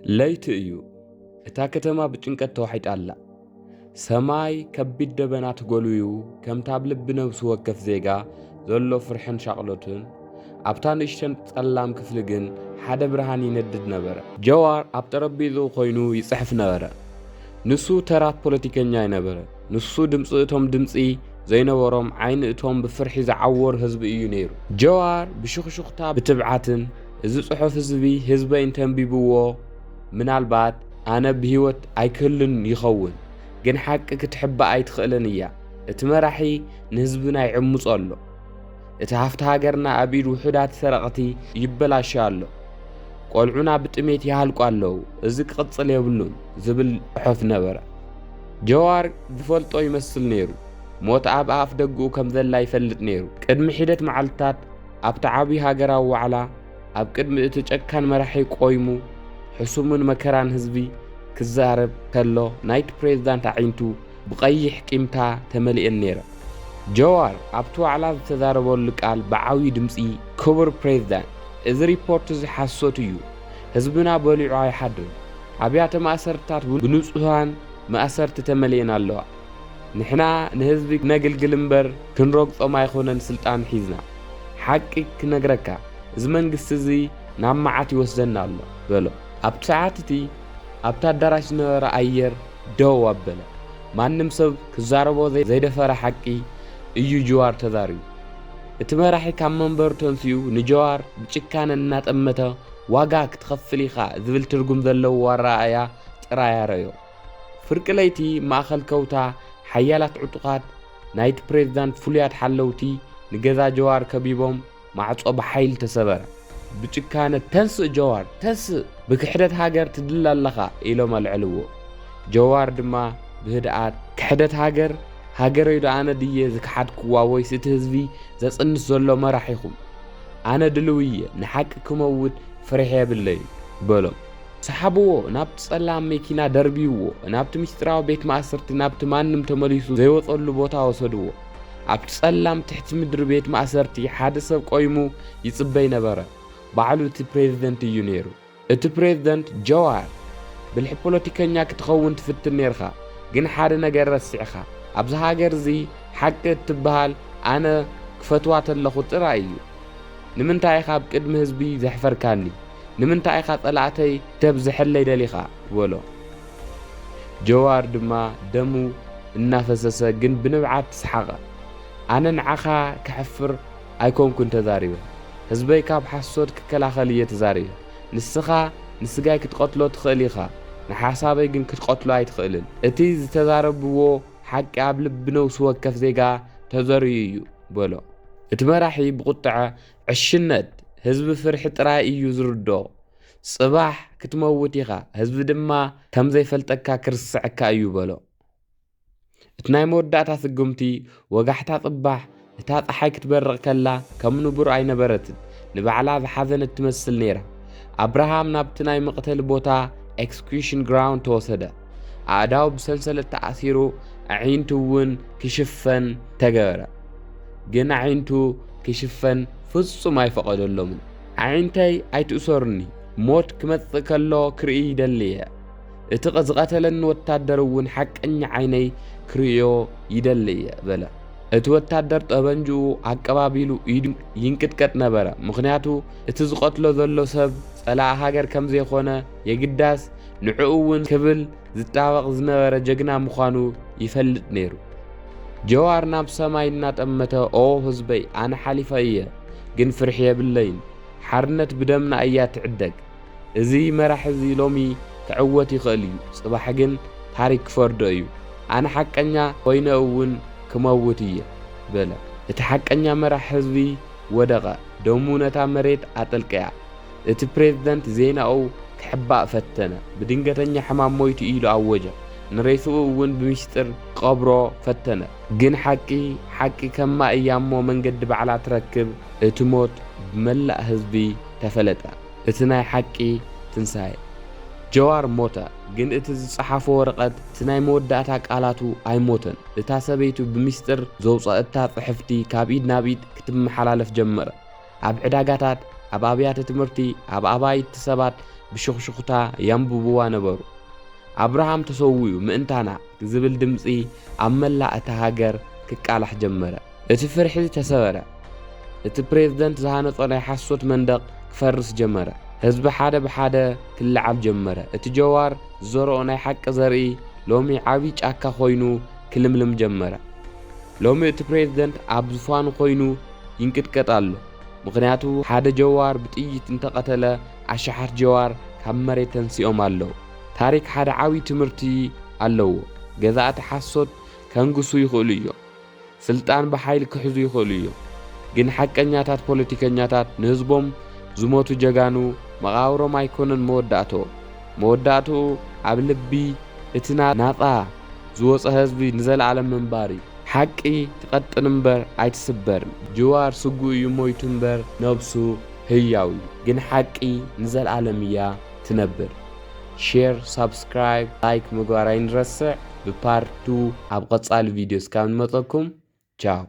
ለይቲ እዩ። እታ ከተማ ብጭንቀት ተዋሒጣ ኣላ። ሰማይ ከቢድ ደበና ተጎልብዩ፣ ከምቲ ኣብ ልቢ ነብሲ ወከፍ ዜጋ ዘሎ ፍርሕን ሻቕሎትን፣ ኣብታ ንእሽተን ጸላም ክፍሊ ግን ሓደ ብርሃን ይነድድ ነበረ። ጀዋር ኣብ ጠረጴዝኡ ኮይኑ ይጽሕፍ ነበረ። ንሱ ተራ ፖለቲከኛ ኣይነበረ። ንሱ ድምጺ እቶም ድምጺ ዘይነበሮም፣ ዓይኒ እቶም ብፍርሒ ዝዓወሩ ህዝቢ እዩ ነይሩ። ጀዋር ብሽኽሹኽታ ብትብዓትን፣ "እዚ ጽሑፍ ህዝቢ፣ ህዝበይ እንተንቢብዎ፣ ምናልባት ኣነ ብህይወት ኣይክህሉን ይኸውን፣ ግን ሓቂ ክትሕባእ ኣይትኽእልን እያ። እቲ መራሒ ንህዝብና ይዕምጾ ኣሎ። እቲ ሃፍቲ ሃገርና ኣብ ኢድ ውሑዳት ሰረቕቲ ይበላሾ ኣሎ። ቆልዑና ብጥሜት ይሃልቁ ኣለዉ። እዚ ክቕጽል የብሉን" ዝብል ጽሑፍ ነበረ። ጀዋር ዝፈልጦ ይመስል ነይሩ። ሞት ኣብ ኣፍ ደግኡ ከም ዘላ ይፈልጥ ነይሩ። ቅድሚ ሒደት መዓልትታት ኣብቲ ዓቢ ሃገራዊ ዋዕላ፣ ኣብ ቅድሚ እቲ ጨካን መራሒ ቆይሙ፣ ሕሱምን መከራን ህዝቢ ክዛረብ ከሎ፣ ናይቲ ፕሬዝዳንት ኣዒንቱ ብቐይሕ ቂምታ ተመሊኤን ነይረ። ጀዋር ኣብቲ ዋዕላ ዝተዛረበሉ ቃል ብዓብዪ ድምጺ፣ "ክቡር ፕሬዝዳንት፣ እዚ ሪፖርት እዚ ሓሶት እዩ። ህዝብና በሊዑ ኣይሓድርን። ኣብያተ ማእሰርትታት ብንጹሃን ማእሰርቲ ተመሊኤን ኣለዋ። ንሕና ንህዝቢ ክነግልግል እምበር ክንረግጾም ኣይኮነን ስልጣን ሒዝና። ሓቂ ክነግረካ፣ እዚ መንግስቲ እዚ ናብ መዓት ይወስደና ኣሎ" በሎ። ኣብቲ ሰዓት እቲ ኣብቲ ኣዳራሽ ዝነበረ ኣየር ደው ኣበለ። ማንም ሰብ ክዛረቦ ዘይ-፣ ዘይደፈረ ሓቂ እዩ ጅዋር ተዛሪቡ። እቲ መራሒ ካብ መንበሩ ተንሲኡ ንጀዋር ብጭካነ እናጠመተ "ዋጋ ክትኸፍል ኢኻ" ዝብል ትርጉም ዘለዎ ኣረኣእያ ጥራይ ኣረዮ። ፍርቂ ለይቲ ማእከል ከውታ ሓያላት ዕጡቓት ናይቲ ፕሬዝዳንት ፍሉያት ሓለውቲ ንገዛ ጀዋር ከቢቦም ማዕጾ ብሓይሊ ተሰበረ። ብጭካነ "ተንስእ ጀዋር፣ ተንስእ! ብክሕደት ሃገር ትድለ ኣለኻ" ኢሎም ኣልዐልዎ። ጀዋር ድማ ብህድኣት "ክሕደት ሃገር? ሃገረይ ዶ ኣነ ድየ ዝከሓድክዋ ወይስ እቲ ህዝቢ ዘጽንት ዘሎ መራሒኹም? ኣነ ድልው እየ፣ ንሓቂ ክመውት ፍርሒ የብለይን" በሎም። ሰሓብዎ፣ ናብቲ ጸላም መኪና ደርብይዎ፣ ናብቲ ምስጢራዊ ቤት ማእሰርቲ፣ ናብቲ ማንም ተመሊሱ ዘይወጸሉ ቦታ ወሰድዎ። ኣብቲ ጸላም ትሕቲ ምድሪ ቤት ማእሰርቲ ሓደ ሰብ ቆይሙ ይጽበይ ነበረ። ባዕሉ እቲ ፕሬዝደንት እዩ ነይሩ። እቲ ፕሬዝደንት ጀዋር፣ "ብልሒ ፖለቲከኛ ክትኸውን ትፍትን ነይርኻ፣ ግን ሓደ ነገር ረሲዕኻ። ኣብዚ ሃገር እዚ ሓቂ እትበሃል ኣነ ክፈትዋ ተለኹ ጥራይ እዩ። ንምንታይ ኢኻ ኣብ ቅድሚ ህዝቢ ዘሕፈርካኒ? ንምንታይ ኢኻ ጸላእተይ ተብዝሐለይ ደሊኻ?" በሎ። ጀዋር ድማ ደሙ እናፈሰሰ ግን ብንብዓት ሰሓቐ። "ኣነ ንዓኻ ከሕፍር ኣይኮንኩን ተዛሪበ። ህዝበይ ካብ ሓሶት ክከላኸል እየ ተዛሪበ። ንስኻ ንስጋይ ክትቐትሎ ትኽእል ኢኻ፣ ንሓሳበይ ግን ክትቐትሎ ኣይትኽእልን። እቲ ዝተዛረብዎ ሓቂ ኣብ ልቢ ነውሲ ወከፍ ዜጋ ተዘርዩ እዩ" በሎ። እቲ መራሒ ብቑጥዐ፣ "ዕሽነት፣ ህዝቢ ፍርሒ ጥራይ እዩ ዝርድኦ። ጽባሕ ክትመውት ኢኻ፣ ህዝቢ ድማ ከም ዘይፈልጠካ ክርስዐካ እዩ" በሎ። እቲ ናይ መወዳእታ ስጉምቲ፣ ወጋሕታ ጽባሕ፣ እታ ጸሓይ ክትበርቕ ከላ፣ ከም ንቡር ኣይነበረትን። ንባዕላ ዝሓዘነት ትመስል ነይራ። ኣብርሃም ናብቲ ናይ መቕተሊ ቦታ፣ ኤክስኪዩሽን ግራውንድ፣ ተወሰደ። ኣእዳው ብሰንሰለት ተኣሲሩ፣ ኣዒንቱ እውን ክሽፈን ተገበረ። ግን ኣዒንቱ ክሽፈን ፍጹም ኣይፈቐደሎምን። "ኣዒንተይ ኣይትእሰሩኒ፣ ሞት ክመጽእ ከሎ ክርኢ ይደሊ እየ። እቲ ቐ-፣ ዝቐተለኒ ወታደር እውን ሓቀኛ ዓይነይ ክርእዮ ይደሊ እየ" በለ። እቲ ወታደር ጠበንጅኡ ኣቀባቢሉ ኢዱ ይንቅጥቀጥ ነበረ፣ ምኽንያቱ እቲ ዝቐትሎ ዘሎ ሰብ ጸላኢ ሃገር ከም ዘይኮነ፣ የግዳስ ንዕኡ እውን ክብል ዝጣበቕ ዝነበረ ጀግና ምዃኑ ይፈልጥ ነይሩ። ጀዋር ናብ ሰማይ እናጠመተ፣ "ኦ ህዝበይ፣ ኣነ ሓሊፈ እየ፣ ግን ፍርሒ የብለይን። ሓርነት ብደምና እያ ትዕደግ። እዚ መራሒ እዚ ሎሚ ክዕወት ይኽእል እዩ፣ ጽባሕ ግን ታሪክ ክፈርዶ እዩ። ኣነ ሓቀኛ ኮይነ እውን ክመውት እየ" በለ። እቲ ሓቀኛ መራሒ ህዝቢ ወደቐ፣ ደሙ ነታ መሬት ኣጠልቀያ። እቲ ፕሬዝደንት ዜናኡ ክሕባእ ፈተነ። ብድንገተኛ ሕማም ሞይቱ ኢሉ ኣወጀ። ንሬስኡ እውን ብምስጢር ክቐብሮ ፈተነ። ግን ሓቂ፣ ሓቂ ከማ እያ እሞ መንገዲ ባዕላ ትረክብ። እቲ ሞት ብመላእ ህዝቢ ተፈለጠ። እቲ ናይ ሓቂ ትንሳኤ። ጀዋር ሞተ፣ ግን እቲ ዝጸሓፎ ወረቐት፣ እቲ ናይ መወዳእታ ቃላቱ ኣይሞተን። እታ ሰበይቱ ብምስጢር ዘውጸአታ ጽሕፍቲ ካብ ኢድ ናብ ኢድ ክትመሓላለፍ ጀመረ። ኣብ ዕዳጋታት፣ ኣብ ኣብያተ ትምህርቲ፣ ኣብ ኣባይቲ ሰባት ብሽኹሽኹታ ያንብብዋ ነበሩ። ኣብርሃም ተሰዊኡ ምእንታና ዝብል ድምጺ ኣብ መላእ እታ ሃገር ክቃላሕ ጀመረ። እቲ ፍርሒ ተሰበረ። እቲ ፕሬዝደንት ዝሃነጾ ናይ ሓሶት መንደቕ ክፈርስ ጀመረ። ህዝቢ ሓደ ብሓደ ክለዓል ጀመረ። እቲ ጀዋር ዝዘርኦ ናይ ሓቂ ዘርኢ ሎሚ ዓቢ ጫካ ኮይኑ ክልምልም ጀመረ። ሎሚ እቲ ፕሬዝደንት ኣብ ዙፋኑ ኮይኑ ይንቅጥቀጥ ኣሎ። ምኽንያቱ ሓደ ጀዋር ብጥይት እንተቐተለ ኣሽሓት ጀዋር ካብ መሬት ተንሲኦም ኣለዉ። ታሪክ ሓደ ዓቢ ትምህርቲ ኣለዎ። ገዛእቲ ሓሶት ከንግሱ ይኽእሉ እዮም። ስልጣን ብሓይሊ ክሕዙ ይኽእሉ እዮም። ግን ሓቀኛታት ፖለቲከኛታት ንህዝቦም ዝሞቱ ጀጋኑ መቓብሮም ኣይኮነን መወዳእትኦም። መወዳእትኡ ኣብ ልቢ እቲ ና-፣ ናጻ ዝወጸ ህዝቢ ንዘለኣለም ምንባር እዩ። ሓቂ ትቐጥን እምበር ኣይትስበርን። ጅዋር ስጉእ እዩ ሞይቱ እምበር ነብሱ ህያው እዩ። ግን ሓቂ ንዘለኣለም እያ ትነብር። ሼር፣ ሳብስክራይብ፣ ላይክ ምግባር ኣይንረስዕ። ብፓርት ቱ ኣብ ቀጻሊ ቪድዮ እስካብ ንመጸኩም ቻው።